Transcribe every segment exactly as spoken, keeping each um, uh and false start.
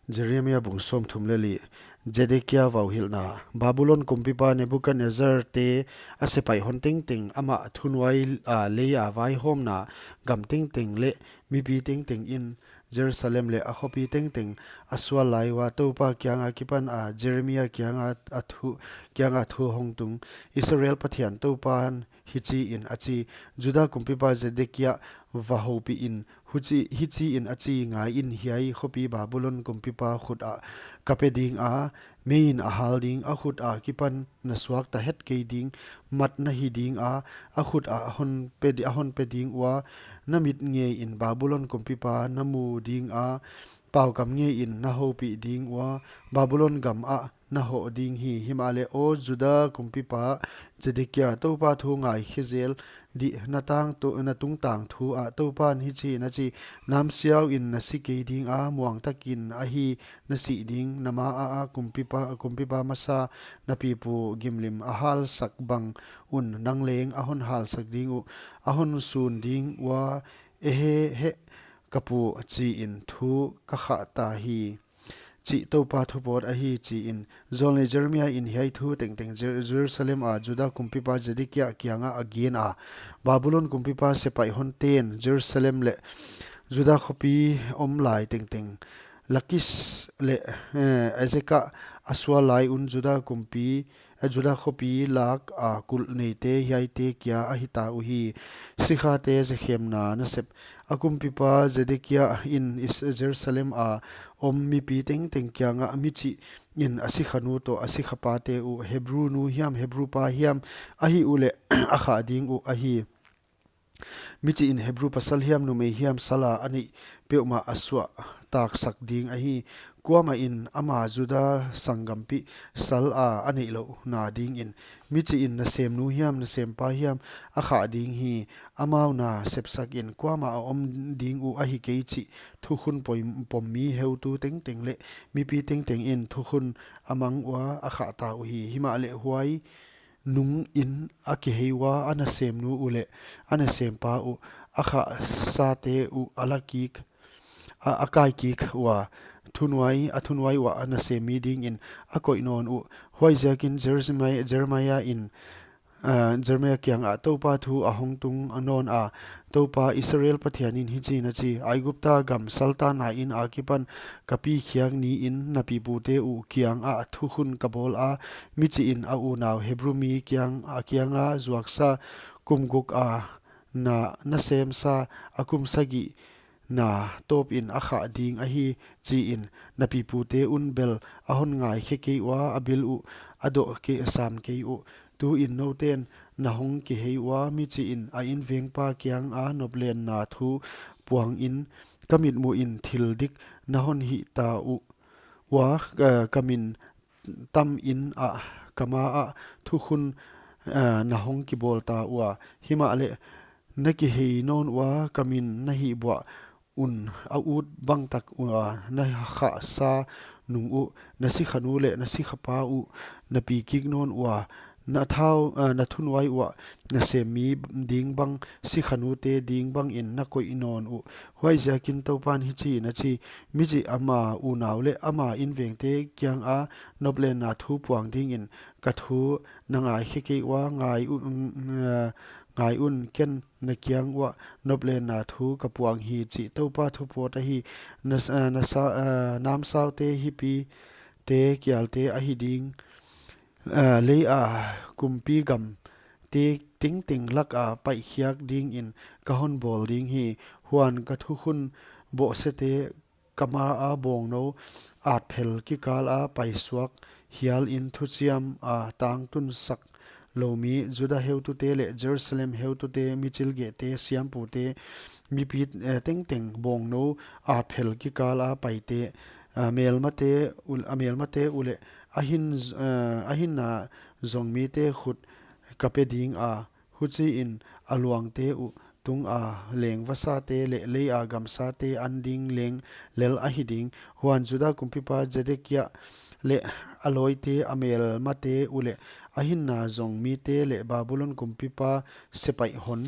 Jeremia bung sawmthum leh li. Zedekia vauhilhna. Babulon kumpipa Nebukadnezzar te a sepaih hon tengteng, amah thunuai a lei a vaihawmna gam tengteng leh mipi tengteng in Jerusalem leh a khopi tengteng a sual lai ua Toupa kiang akipan a Jeremia kianga a thu, kianga thu hong tung. Israel Pathian Toupan hichiin a chi, Juda kumpipa Zedekia va houpihin, huchi, hichiin a chi, Ngaiin, hiai khopi Babulon kumpipa khut ah ka pe dinga, meiin a hal ding, a khut akipan na suakta het kei ding, mat na hi dinga, a khut ah hon pe di-, a hon pe ding ua, na mit ngeiin Babulon kumpipa na mu dinga, paukam ngeiin na houpih ding ua, Babulon gam ah na hoh ding hi. Himahleh aw Juda kumpipa Zedekia, Toupa thu ngaikhe zel dih, na tang tu, na tungtang thu ah Toupan hichiin a chi, Namsiauin na si kei dinga, muangtakin ahi na sih ding, na maa kumpipa, kumpipa masa na pipu gimlim a halsak bang un nang leng a hon halsak ding uh, a hon sun ding ua, ehe he ka pu chiin thu ka khah ta hi, chih Toupa thupawt ahi, chiin. Zolnei Jeremia in hiai thu tengteng Jer-, Jerusalem a Juda kumpipa Zedekia kianga a gen a, Babulon kumpipa sepaih honten Jerusalem leh Juda khopi om lai tengteng, Lakis leh, eh, Azeka a sual lai un Juda kumpi, eh, Juda khopi lak a kulh neite hiaite kia a hita uhi. Sikhate zekhemna nasep. A kumpipa Zedekia in Is-, Jerusalem a om mipi tengteng kianga michiin a sikhanu toh a sikhapate uh, Hebru nu hiam Hebru pa hiam ahi uleh a khah ding uh ahi. Michiin Hebru pasal hiam numei hiam sala a neih peuhmah a suah taksak ding ahi. Kuamah in ama Juda sanggampih sal a a neih louhna dingin, michiin nasemnu hiam nasempa hiam a khah ding hi. Amau na sepsakin kuamah a om ding uh ahi kei chih thukhun poi-, pom mi heutu tengteng leh mipi tengteng in thukhun a mang ua a khah ta uhi. Himahleh huai nungin a kihei ua a nasemnu uh leh a nasempa uh, a khahsate uh a la kik, a, a kai kik ua, thunuai, a thunuai ua a nasem mi dingin a koih nawn uh. Huaiziakin Jeremia, Jeremia in, ah, Jeremia kiangah Toupa thu a hong tung nawn a, Toupa Israel Pathianin hichiin a chi, Aigupta gam saltanna in akipan ka pikhiak niin na pipute uh kiangah thukhun ka bawl a, michiin a unau Hebru mi kiang, a kianga zuaksa kum guk a na, na semsa a kum sagihna tawpin a khah ding ahi, chiin. Na pipute un bel a hon ngaikhe kei ua, a bil uh a doh kei, a sam kei uh. Tuin nouten na hong kihei ua, michiin a invengpa kianga noplenna thu puangin, ka mitmuhin thil dik na hon hih ta uh ua, eh, ka min tamin a ka maah thukhun, eh, na hong kibawl ta ua. Himahleh na kihei nawn ua, ka min na hihbuah un a ut bangtak ua, na khahsa nung uh, na sikhanu leh na sikhapa uh na pi kik nawn ua, na thau, ah, na thunuai ua nasem mi ding bang, sikhanute ding bangin na koih nawn uh. Huaiziakin Toupan hichiin a chi, michih ama unau leh ama invengte kianga noplenna thu puang dingin ka thu na ngaikhe kei ua, ngai un, ah, ngai un, ken na kiang uah noplenna thu ka puang hi, chih Toupa thupawt ahi. Na s-, ah, na sa-, ah, namsaute hipite kialte ahi ding, ah, lei a kumpi gamte tengteng laka paihkhiak dingin ka hon bawl ding hi. Huan ka thukhun bohsete ka maa bawngnou atphel kikala paisuak hialin thuchiam a tangtun sak lou mi Juda heutute leh Jerusalem heutute, michilgehte, siampute, mipi, eh, tengteng, bawngnou atphel kikala paite, a melmate ul-, a melmate uleh a hin, eh, a hinna zong mite khut ka pe dinga, huchiin a luangte uh tunga leng vasate leh lei a gamsate an ding leng lel ahi ding. Huan Juda kumpipa Zedekia leh a lawite, a melmate uleh a hinna zong mite leh Babulon kumpipa sepaih hon,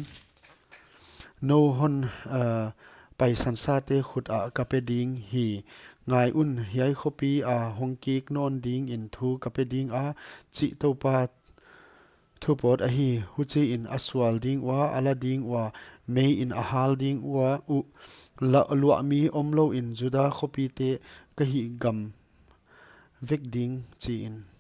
nou hon, ah, paisansate khut ah ka pe ding hi. Ngai un, hiai khopia hongkik nawn dingin thu ka pe dinga, chih Toupa thupawt ahi. Huchiin a sual ding ua, a la ding ua, meiin a hal ding ua, uh, la, luahmi omlouin Juda khopite ka higham vek ding, chiin.